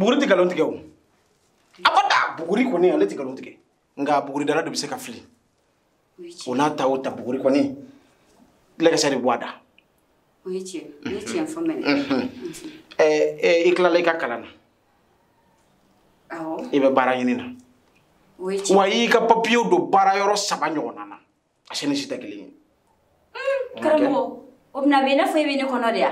Buguri tɛ nkalon tigɛ o. Abada buguri kɔni ale tɛ nkalon tigɛ. Nka buguridala de bɛ se ka fili. O n'a ta o ta buguri kɔni lɛgɛsɛ de bɔ a da. O ye tiɲɛ ye. I ye tiɲɛ fɔ mɛnɛ. I tilala i ka kalan na. Awɔ. I bɛ baara ɲini na. O ye tiɲɛ. Wa i y'i ka papiyew don baara yɔrɔ 3 ɲɔgɔnna na. A si ni si tɛ kelen ye. Karamɔgɔ, o bɛna bɛ i n'a fɔ e bɛ ne kɔnɔ de ya?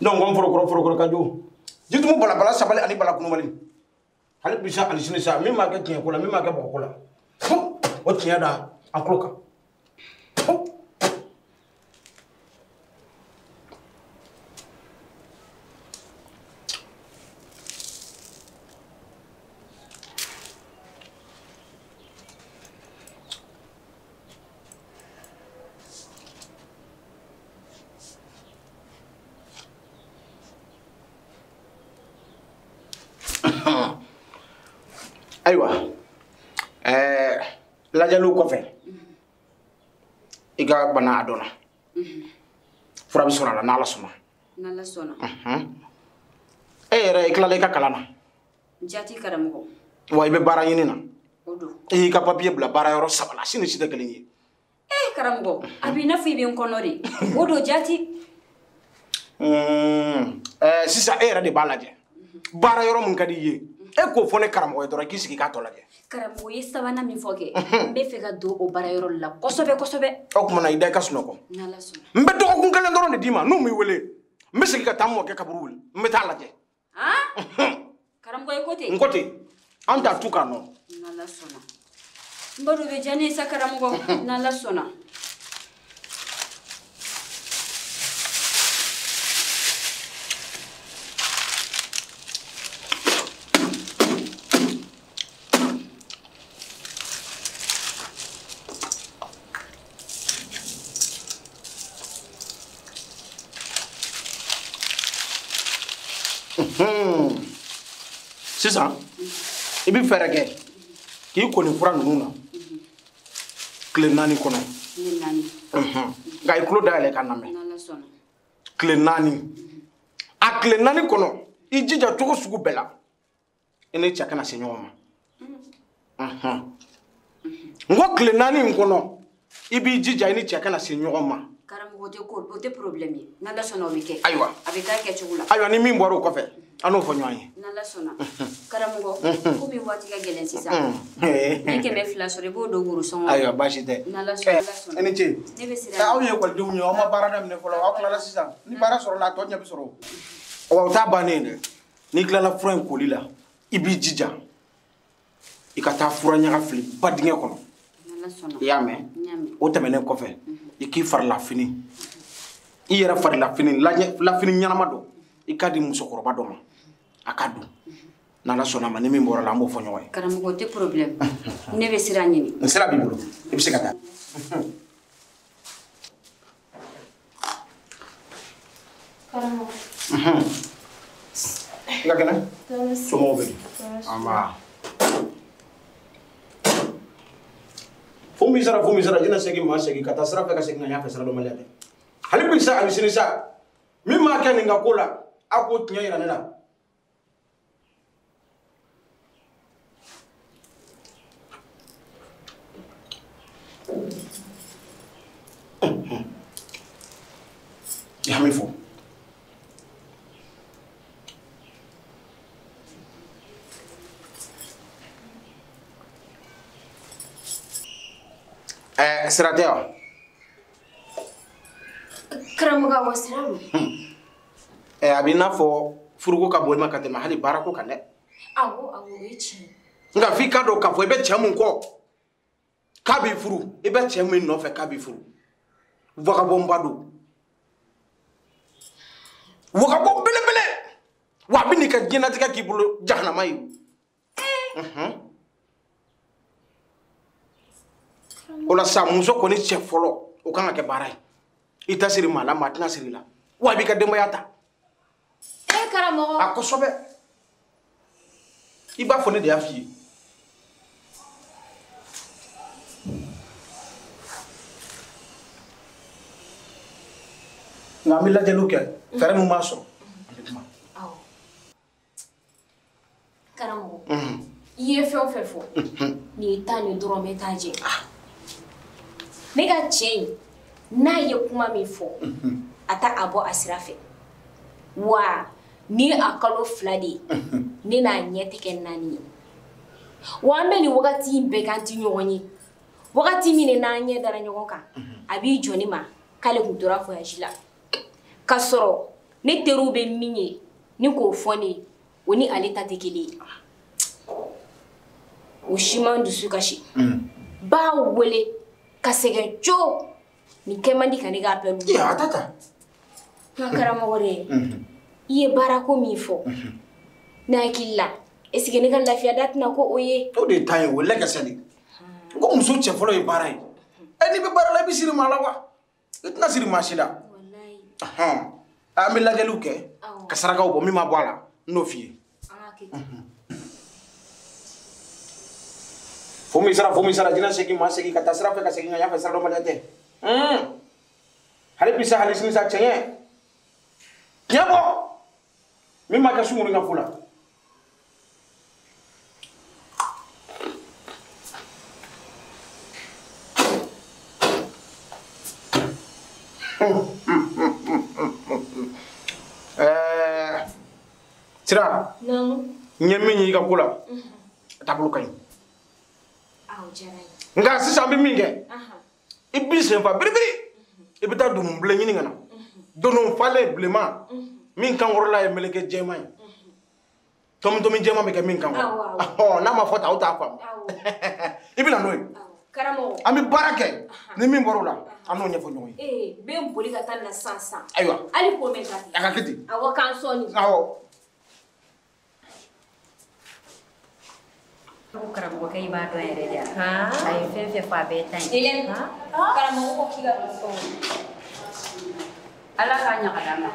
Donc n forokɔrɔ ka jo. Jitumu balabala sabali ani bala kunubali. Hali bi sa ani sini sa min m'a kɛ tiɲɛ ko la min m'a kɛ bɔgɔ ko la. O tiɲɛ da an tulo kan. Ayiwa, lajɛliw kɔfɛ i ka bana a dɔnna. Fura bɛ sɔrɔ a la n'Ala sɔnna. N'Ala sɔnna. E yɛrɛ i tilala i ka kalan na. Jati karamɔgɔ. Wa i bɛ baara ɲini na. O don. I y'i ka papiye bila baara yɔrɔ 3 la si ni si tɛ kelen ye. Ee karamɔgɔ, a b'i n'a fɔ i bɛ n kɔnɔ de. O don jati. Sisan e yɛrɛ de b'a lajɛ. Baara yɔrɔ mun ka di i ye. E k'o fɔ ne karamɔgɔ ye dɔrɔn k'i sigi k'a tɔ lajɛ. Karamɔgɔ ye sabanan min fɔ kɛ, n bɛ fɛ ka don o baara yɔrɔ la kosɛbɛ kosɛbɛ. O tuma na i da i ka sunɔgɔ. N'Ala sɔnna. N bɛ dɔgɔkun kelen dɔrɔn de d'i ma n'u m'i wele. N bɛ segin ka taa n mɔkɛ kaburu wuli n bɛ taa lajɛ. Karamɔgɔ i ko ten? N ko ten. An t'a tu k'a nɔ. N'Ala sɔnna. N b'a dɔn o bɛ diya ne ye sa karamɔgɔ. N'Ala sɔnna. Sisan i bɛ fɛɛrɛ kɛ k'i ko nin fura ninnu na tile 4 kɔnɔ. Tile 4. Nka i tulo dayɛlɛ ka lamɛn. N'Ala sɔnna. Tile 4. A tile 4 kɔnɔ i jija cogo sugu bɛɛ la i ni cɛ kana se ɲɔgɔn ma. N ko tile 4 in kɔnɔ i b'i jija i ni cɛ kana se ɲɔgɔn ma. Karamɔgɔ o tɛ problème ye. N'Ala sɔnna o bɛ kɛ. Ayiwa. A bɛ k'a kɛcogo la. Ayiwa ni min bɔra o kɔfɛ an n'o fɔ ɲɔgɔn ye. N'Ala sɔnna. Karamɔgɔ komi waati ka gɛlɛn sisan. Ni 200 sɔrɔ i b'o don worosɔngɔ la. Ayiwa baasi tɛ. N'Ala sɔnna. E ni ce. Ne bɛ siran. Aw ye ekɔlidenw ye aw ma baara daminɛ fɔlɔ aw tilala sisan ni baara sɔrɔla a tɔ ɲɛ bɛ sɔrɔ. Wa o t'a bannen ye dɛ. N'i tilala fura in koli la i b'i jija i ka taa fura ɲaga fili ba dingɛ kɔnɔ. N'Ala sɔnna. I y'a mɛn? N y'a mɛn. O tɛmɛnen kɔfɛ i k'i farilafini i yɛrɛ farilafini lafini ɲɛnama dɔ i k'a di musokɔrɔba dɔ ma a ka don. N'Ala sɔnna ma ni min bɔra la an b'o fɔ ɲɔgɔn ye. Karamɔgɔ o tɛ problème. Ne bɛ sira ɲini. N sira b'i bolo i bɛ se ka taa. Karamɔgɔ. I ka kɛnɛ? Somɔgɔw bɛ di? Nba. Fo min sara jinɛ segin maa segin ka taa sira fɛ ka segin ka ɲɛfɛ sira dɔnbaliya tɛ. Hali bi sa a bɛ sini sa min m'a kɛ nin ka ko la a k'o tiɲɛ yira ne la. I hami fɔ. Sira tɛ wa? Karamɔgɔ awɔ sira don. A b'i n'a fɔ furuko ka bon i ma ka tɛmɛ hali baarako kan dɛ. Awɔ awɔ o ye tiɲɛ ye. Nka f'i k'a dɔn k'a fɔ i bɛ cɛ mun kɔ k'a b'i furu i bɛ cɛ min nɔfɛ k'a b'i furu vagabond ba don. Vagabond belebele wa a bɛ n'i ka diɲɛlatigɛ k'i bolo jahanama ye. O la sa muso kɔni cɛ fɔlɔ o kan ka kɛ baara ye. I ta siri maa la maa tɛna siri i la wa i b'i ka denbaya ta. E karamɔgɔ. A kosɛbɛ. I b'a fɔ ne de y'a f'i ye. Nka an bɛ lajɛliw kɛ fɛɛrɛ min b'a sɔrɔ an bɛ kuma. Awɔ. Karamɔgɔ. I ye fɛn o fɛn fɔ. Nin ye 10 ni dɔrɔmɛ t'a jɛ. Ne ka cɛ in n'a ye kuma min fɔ a t'a a bɔ a sira fɛ. Wa ni a kalo 2 de ye ne n'a ɲɛ tɛ kɛ 4 ye. Wa an bɛ nin wagati in bɛɛ k'an ti ɲɔgɔn ye. Wagati min n'an ɲɛ dara ɲɔgɔn kan a b'i jɔ ne ma k'ale tun tora voyage la. K'a sɔrɔ ne teriw bɛ min ye ni k'o fɔ ne ye o ni ale ta tɛ kelen ye. O si man dusu kasi. B'a wele ka sɛgɛn co nin kɛ man di ka ne ka appel. A ta ta. Nka karamɔgɔ dɛ i ye baarako min fɔ ne hakili la est ce que ne ka lafiya da tɛna ko o ye. O de ye tan ye o lɛkɛsɛ de. Ko muso cɛ fɔlɔ ye baara ye. Ɛ n'i bɛ baara la i bɛ siri maa la wa? I tɛna siri maa si la. An bɛ lajɛliw kɛ ka sarakaw bɔ min ma bɔ a la n n'o f'i ye. Fo min sara jinɛ segin maa segin ka taa sira fɛ ka segin ka yan fɛ sira dɔnbaliya tɛ. Hali bi sa hali sini sa tiɲɛ. Tiɲɛ bɔ min ma kɛ sungurun ka fo la. Sira. Naamu. N ye min ye i ka ko la. A taabolo ka ɲi. Nka sisan an bɛ min kɛ. I b'i sen fa biribiri. I bɛ taa dononbilen ɲini ka na. Donon falen bilenman. Min kan kɔrɔla ye meleke jɛman ye. Tɔmi jɛman bɛ kɛ min kan kɔrɔ. N'a ma fɔ tan aw t'a faamu. I bɛ na n'o ye. Karamɔgɔ. An bɛ baara kɛ ni min bɔr'o la an n'o ɲɛfɔ ɲɔgɔn ye. Ee n bɛ n boli ka taa nin na sisan sisan. Ayiwa. Hali ko mɛn ka ten. A ka kɛ ten. Awɔ k'an sɔɔni. Awɔ. Ko karamɔgɔkɛ in b'a dɔn yɛrɛ de a ye fɛn fɛn fɔ a bɛɛ ta ɲi. Hélène karamɔgɔ ko k'i ka Ala k'a ɲaga d'an ma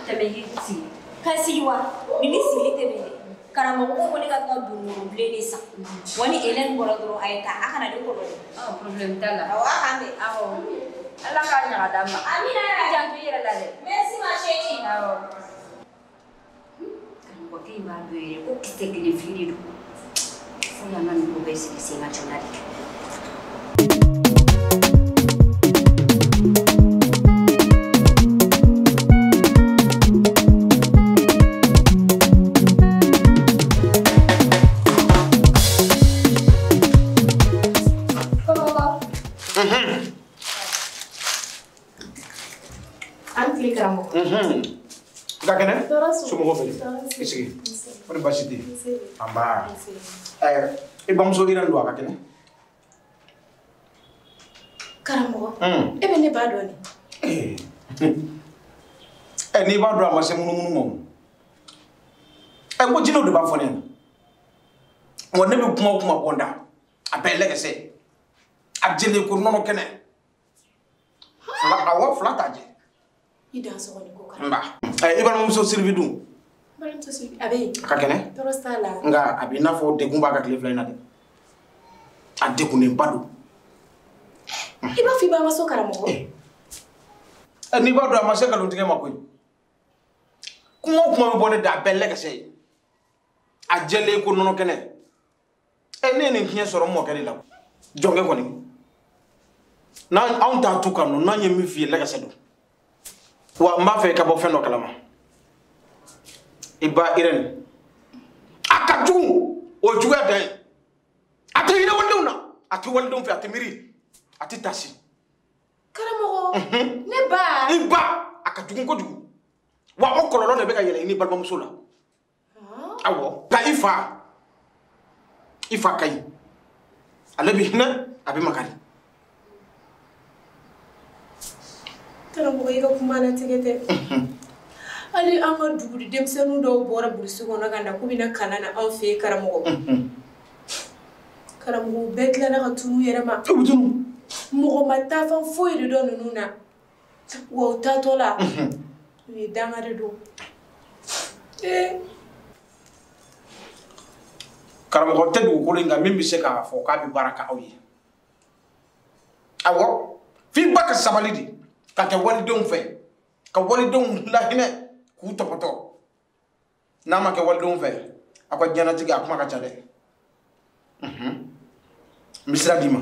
tɛmɛ i sigi. Ka sigi wa ni ni sigili tɛ bɛn dɛ. Karamɔgɔ ko ne ka taa dononbilen de san. Wa ni Hélène bɔra dɔrɔn a ye taa a kana ne kɔnɔ dɛ. Problème t'a la. Awɔ a k'an bɛn. Awɔ Ala k'a ɲaga d'an ma. Amina. I janto i yɛrɛ la dɛ. Merci ma chérie. Awɔ. Karamɔgɔkɛ in b'a dɔn yɛrɛ ko kisɛ kelen fili de don. Fo y'an ka nin ko bɛɛ sigi sen kan joona de. I ka kɛnɛ? Somɔgɔw bɛ di? I sigi. O de baasi tɛ yen. Nba. I bamuso Irène don a ka kɛnɛ? Karamɔgɔ, e bɛ ne ba dɔn de. N'i b'a dɔn a ma se munumunu ma o. N ko jinɛw de b'a fɔ ne ɲɛna. Wa ne bɛ kuma o kuma bɔ n da a bɛɛ ye lɛkɛsɛ. A jɛlen ko nɔnɔ kɛnɛ. Awɔ fila t'a jɛ. I dan sɔgɔli ko karamɔgɔ. Nba. I balimamuso Sylvie dun? Balimamuso Sylvie a bɛ yen. A ka kɛnɛ? Tɔɔrɔ t'a la. Nka a b'i n'a fɔ degun b'a ka tile 2 in na dɛ. A degunnenba don. I b'a fɔ i b'an ka so karamɔgɔ. N'i b'a dɔn a ma se nkalontigɛ ma koyi. Kuma o kuma bɛ bɔ ne da a bɛɛ lɛkɛsɛ ye. A jɛlen ko nɔnɔ kɛnɛ. Ne ye nin fiɲɛ sɔrɔ n mɔkɛ de la. Jɔnkɛ kɔni. N'an anw t'a tu kan nɔ n'an ye min f'i ye lɛkɛsɛ don. Wa n b'a fɛ i ka bɔ fɛn dɔ kalama. I ba Irène a ka jugu o ye juguya dan ye. A tɛ hinɛ walidenw na a tɛ walidenw fɛ a tɛ miiri a tɛ tasi. Karamɔgɔ ne ba. I ba a ka jugu kojugu wa o kɔlɔlɔ de bɛ ka yɛlɛ i ni balimamuso la. Awɔ nka i fa ka ɲi ale bɛ hinɛ a bɛ makari. Karamɔgɔ i ka kuma latigɛ tɛ. Hali an ka dugu denmisɛnnin dɔw bɔra burusi kɔnɔ ka na k'u bɛna kalan na anw fɛ yen karamɔgɔ. Karamɔgɔ bɛɛ tilala ka tunu yɛrɛ ma. U bɛ tunu. Mɔgɔ ma taafan foyi de dɔn ninnu na. Wa u taatɔ la u ye danga de don. Karamɔgɔ tɛ dugukolo in kan min bɛ se k'a fɔ k'a bɛ baara kɛ aw ye. Awɔ f'i ba ka sabali de ka kɛ walidenw fɛ. Ka walidenw lahinɛ k'u tɔpɔtɔ. N'a ma kɛ walidenw fɛ, aw ka diɲɛlatigɛ a kuma ka ca dɛ. N bɛ sira d'i ma.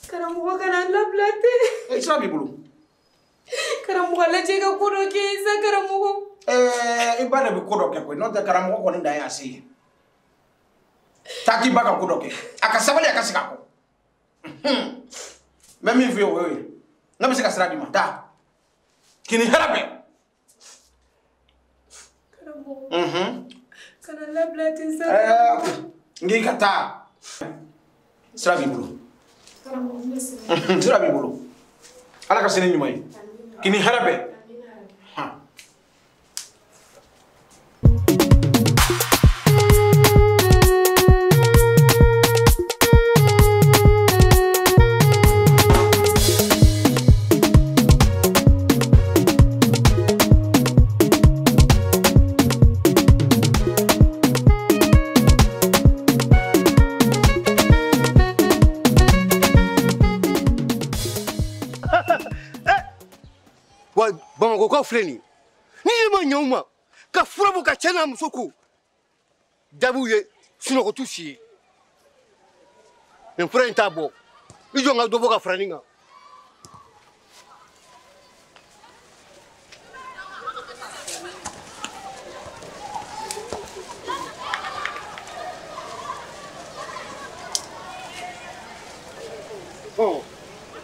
Karamɔgɔ kana n labila ten. Sira b'i bolo. Karamɔgɔ lajɛ ka ko dɔ kɛ sa karamɔgɔ. I ba de bɛ ko dɔ kɛ koyi, n'o tɛ karamɔgɔ kɔni dan ye a se ye. Taa k'i ba ka ko dɔ kɛ, a ka sabali a ka segin a kɔ. N bɛ min f'i ye o y'o ye. Ne bɛ se ka sira d'i ma, taa. K'i ni hɛrɛ bɛn. Karamɔgɔ. Kana n labila ten sa. N k'i ka taa. Sira b'i bolo. Karamɔgɔ n bɛ sira. Sira b'i bolo. Ala ka sini ɲuman ye. K'i ni hɛrɛ bɛn. Bamakɔkaw filɛ nin ye, ni e ma ɲɛ u ma ka fura bɔ ka cɛ n'a muso ko jaabiw ye sunɔgɔ t'u si ye. Nin fura in t'a bɔ, i jɔ n ka dɔ bɔ ka fara nin kan.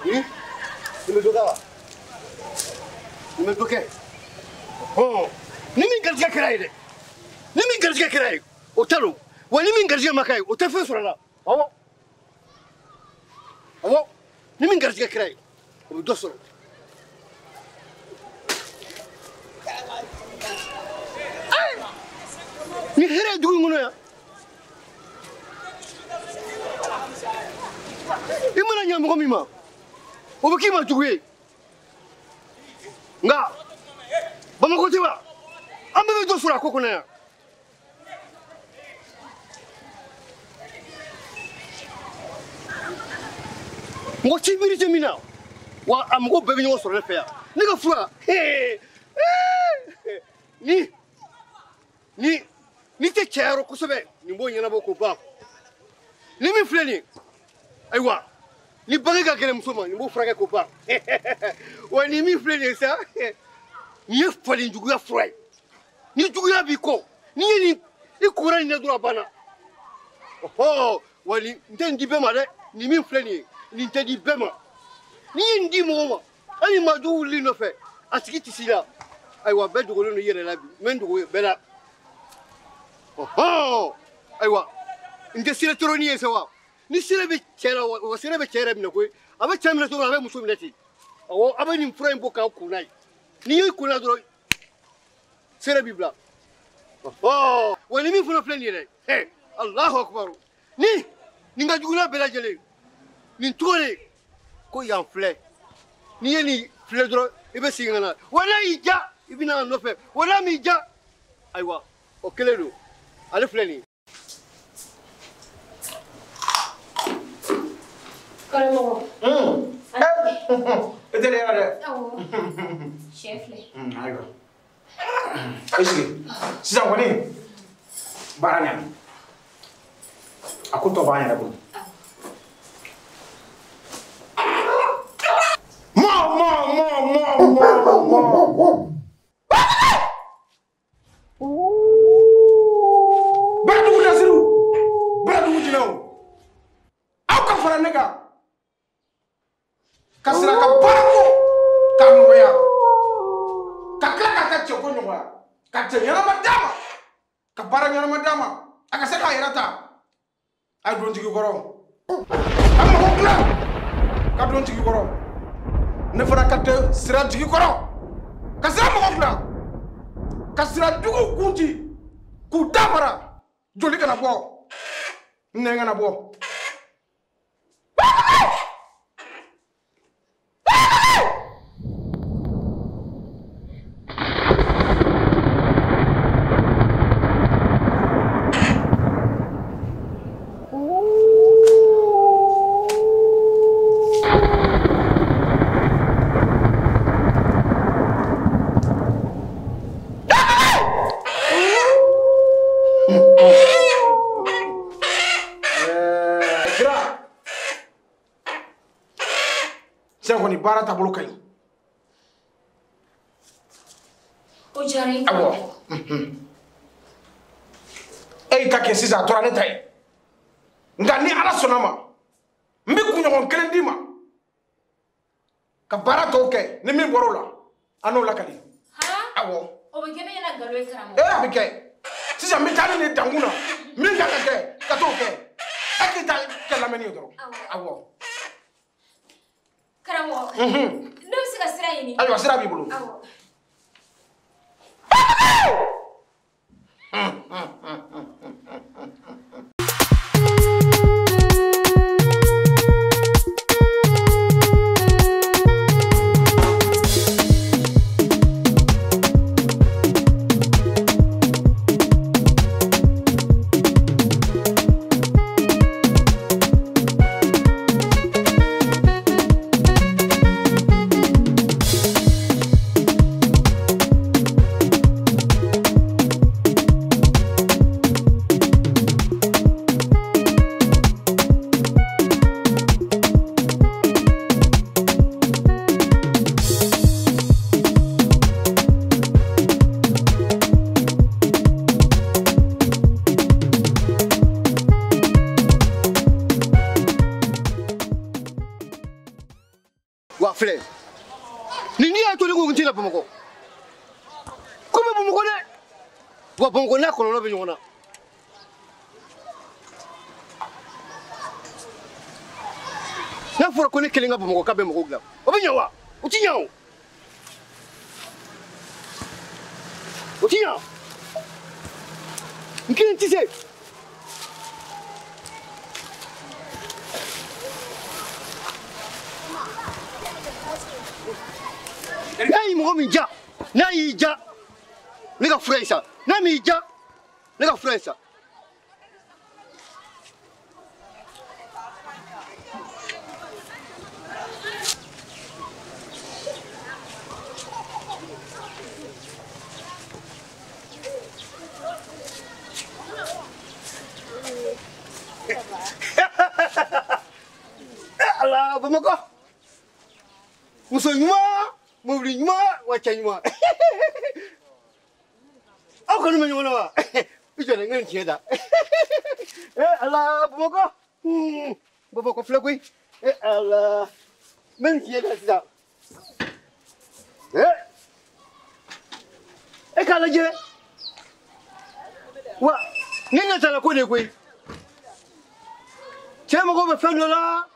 Nin bɛ dɔ kɛ wa? Nin bɛ dɔ kɛ. Ni min garijɛgɛ kɛra ye dɛ, ni min garijɛgɛ kɛra ye o ta don, wa ni min garijɛgɛ ma kɛ ye o tɛ fɛn sɔrɔ a la. Awɔ, awɔ, ni min garijɛgɛ kɛra ye o bɛ dɔ sɔrɔ. Ni hɛrɛ ye dugu in kɔnɔ yan. I mana ɲɛ mɔgɔ min ma, o bɛ k'i ma jugu ye. Nka Bamakɔ tɛ wa? An bɛɛ bɛ dɔ sɔrɔ a ko kɔnɔ yan. Mɔgɔ ci miiri tɛ min na, wa a mɔgɔ bɛɛ bɛ ɲɔgɔn sɔrɔ ne fɛ yan. Ne ka fura, ni ni ni tɛ cɛya yɔrɔ kosɛbɛ, nin b'o ɲɛnabɔ k'o ban. Ni min filɛ nin ye, ayiwa, ni bange ka gɛlɛn muso ma, nin b'o furakɛ k'o ban. Wa ni min filɛ nin ye sa, nin ye falen juguya fura ye. Ni juguya b'i kɔ, n'i ye nin i kora nin na dɔrɔn a banna. Ɔhɔ, wa nin n tɛ nin di bɛɛ ma dɛ, nin min filɛ nin ye, nin tɛ di bɛɛ ma. N'i ye nin di mɔgɔ ma, hali maa jugu wulil'i nɔfɛ, a tigi tɛ s'i la. Ayiwa, bɛɛ dogolen don i yɛrɛ la bi, n bɛ n dogo bɛɛ la. Ɔhɔ, ayiwa, n tɛ sira tɔrɔ ni ye sa wa? Ni sira bɛ cɛ la, wa sira bɛ cɛ yɛrɛ minɛ koyi. A bɛ cɛ minɛ cogo min, a bɛ muso minɛ ten. Awɔ, a bɛ nin fura in bɔ k'aw kun n'a ye. N'i y'i kun n'a dɔrɔn, sira b'i bila. Ɔhɔ, wa ni min fana filɛ nin ye dɛ, hɛ, Alahu akibaru. Ni nin ka jugu n'a bɛɛ lajɛlen, nin tɔgɔ de ko yan filɛ. N'i ye nin filɛ dɔrɔn, i bɛ segin ka na. Wa n'a y'i ja, i bɛ na a nɔfɛ. Wa n'a m'i ja, ayiwa, o kelen don. Ale filɛ nin ye. Karamɔgɔ. E tɛ yɛrɛ dɛ. Awɔ. Sɛ filɛ. Ayiwa. E sigi. Sisan kɔni baara ɲɛna. A ko tɔ b'an yɛrɛ bolo. Mɔ mɔ mɔ mɔ mɔ mɔ. Baradugu Nasiru, Baradugu jinɛw, aw ka fara ne kan. Ka sira ka baara ko k'a nɔgɔya, ka tila k'a ka cɛko nɔgɔya, ka cɛ ɲɛnama d'a ma, ka baara ɲɛnama d'a ma, a ka se k'a yɛrɛ ta. A ye don tigi kɔrɔ, a mago dilan ka don tigi kɔrɔ. Ne fana ka tɛ sira tigi kɔrɔ, ka sira mɔgɔ dilan, ka sira juguw kun ci, k'u da mara, joli kana bɔ, nɛn kana bɔ. kɔni baara taabolo ka ɲi. O diyara n ye. Awɔ. E y'i ta kɛ sisan a tora ne ta ye. Nka ni Ala sɔnna ma, n bɛ kunɲɔgɔn kelen d'i ma ka baara tɔw kɛ ni min bɔra o la an n'o lakali. Awɔ. O bɛ kɛ ne ɲɛna nkalon ye karamɔgɔ. Ee a bɛ kɛ. Sisan n bɛ taa ni nin dankun na min kan ka kɛ ka t'o kɛ e k'i ta kɛ lamɛnni ye dɔrɔn. Awɔ. Karamɔgɔ. Ne bɛ se ka sira ɲini. Ayiwa sira b'i bolo. Awɔ. Filɛ ni n'i y'a to ne ko n tɛna Bamakɔ ko bɛ Bamakɔ dɛ wa Bamakɔ n'a kɔlɔlɔ bɛ ɲɔgɔn na n'a fɔra ko ne kelen ka Bamakɔ k'a bɛ mɔgɔw dilan o bɛ ɲɛ wa o ti ɲɛ o o ti ɲɛ n kelen tɛ se. N'a ye mɔgɔ min ja n'a y'i ja ne ka fura ye sa n'a m'i ja ne ka fura ye sa. Ala Bamakɔ muso ɲuman. Mobili ɲuman wa cɛ ɲuman aw kɔni bɛ ɲɔgɔn na wa i jɔ dɛ n ka nin tiɲɛ da Ala Bamakɔ Bamakɔ filɛ koyi Ala n bɛ nin tiɲɛ da sisan e k'a lajɛ wa ne ɲɛ ko de ye koyi cɛ mago bɛ fɛn dɔ la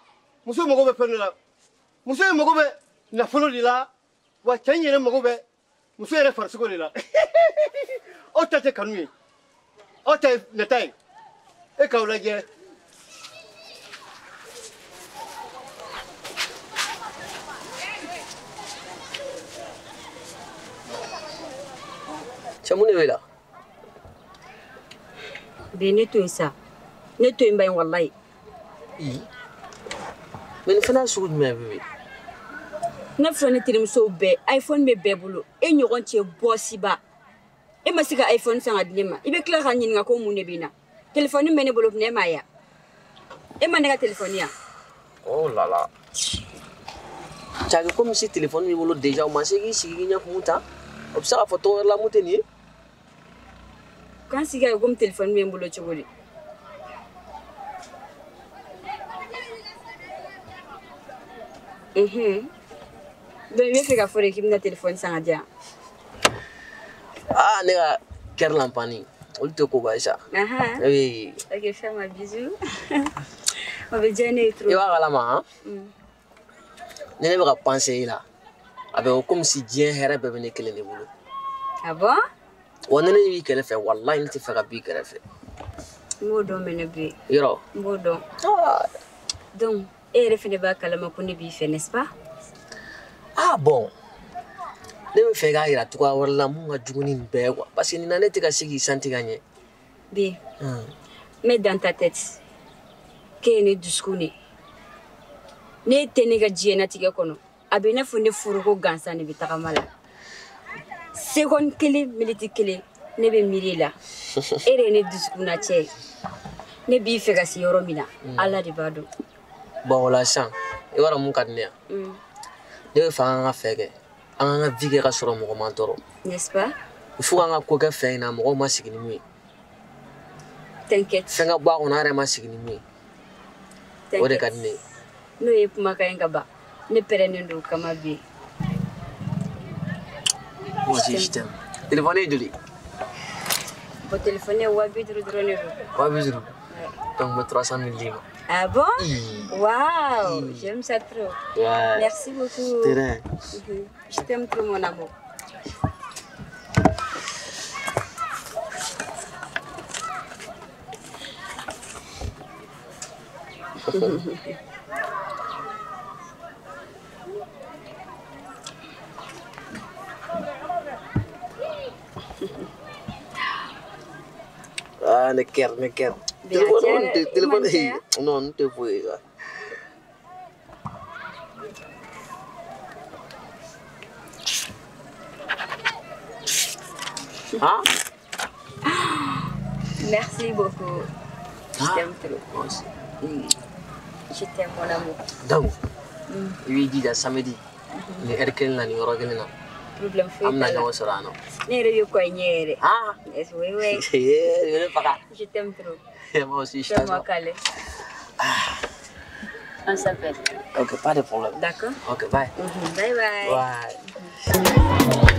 muso mago bɛ fɛn dɔ la muso in mago bɛ nafolo de la. Wa cɛ in yɛrɛ mago bɛ muso yɛrɛ farisogo de la aw ta tɛ kanu ye aw ta ye nata ye e k'aw lajɛ. Cɛ mun de b'e la? Bi ne to yen sa ne to yen ba in walayi. Mais nin fana ye sugu jumɛn ye Bébé? Ne filɛ ne terimusow bɛɛ iPhone bɛ bɛɛ bolo e ɲɔgɔn cɛ bɔsiba e ma se ka iPhone san ka di ne ma i bɛ tila ka ɲininka ko mun de bɛ n na telefɔni bɛ ne bolo ne m'a ye e ma ne ka telefɔni yan. Oh là là cɛ komi si telefɔni b'i bolo déjà o ma se k'i sigi k'i ɲɛ kumu ta o bɛ se k'a fɔ tɔgɔ wɛrɛ la mun tɛ nin ye. K'an sigi a ye komi telefɔni bɛ n bolo cogo di. Donc i bɛ fɛ ka fɔ de k'i bɛna telefɔni san ka di yan. Ah ne ka kɛri lanpani olu tɛ koba ye sa. Oui. Ok fais-moi bisou. O bɛ diya ne ye trop. I b'a kalama han. Ni ne bɛ ka penser i la a bɛ komi si diɲɛ hɛrɛ bɛɛ bɛ ne kelen de bolo. Ah bon? Wa ni ne b'i kɛrɛfɛ walahi ne tɛ fɛ ka b'i kɛrɛfɛ. N b'o dɔn mɛnɛ bi. Yɔrɔ? N b'o dɔn. Donc e yɛrɛ fɛnɛ b'a kalama ko ne b'i fɛ n'est-ce pas? Ah bon ne bɛ fɛ k'a yira cogoya wɛrɛ la mun ka jugu ni nin bɛɛ ye quoi parce que nin na ne tɛ ka se k'i santi ka ɲɛ. Bi mets dans ta tête k'e ye ne dusukun de ye n'e tɛ ne ka diɲɛnatigɛ kɔnɔ a bɛ i n'a fɔ ne foroko gansan de bɛ tagama la seconde kelen miniti kelen ne bɛ miiri e la e de ye ne dusukun na cɛ ye ne b'i fɛ ka se yɔrɔ min na Ala de b'a dɔn. Bon o la sisan i b'a dɔn mun ka di ne ye. Ne bɛ fɛ an ka fɛ kɛ. An k'an ka vie kɛ ka sɔrɔ mɔgɔ m'an tɔɔrɔ. N'est-ce pas? Il faut k'an ka ko kɛ fɛn in na mɔgɔw ma sigi ni mun ye. T'inquiète. Fɛn ka bɔ a kɔnɔ an yɛrɛ ma sigi ni mun ye. O de ka di ne ye. N'o ye kumakan ye ka ban. Ne pɛrɛnnen don o kama bi. Moi aussi, je t'aime. Téléphone ye joli? Bon, téléphone ye 50 000 dɔrɔn de don. 50 000? Donc n bɛ 300 000 d'i ma. Ah bon? Waouh, j'aime ça trop. Ouais. Merci beaucoup. De rien. Je t'aime trop, mon amour. Ah, ne kɛra, ne kɛra. Téléphone, téléphone, non, n tɛ foyi ye. Hein? Merci beaucoup. Je t'aime trop. Moi aussi. Je t'aime, mon amour. Donc, i b'i jija samedi. Ni heure kelen na ni yɔrɔ kelen na. Problème foyi An bɛna t'a la. ɲɔgɔn sɔrɔ yan nɔ. Ne yɛrɛ bɛ kɔ i ɲɛ yɛrɛ. Ah? Oui, oui. I bɛ ne faga. Je t'aime trop. Moi aussi, je Fais-moi t'adore. câlin. On s'appelle. Ok, pas de problème. D'accord? Ok, bye. Bye bye. Bye.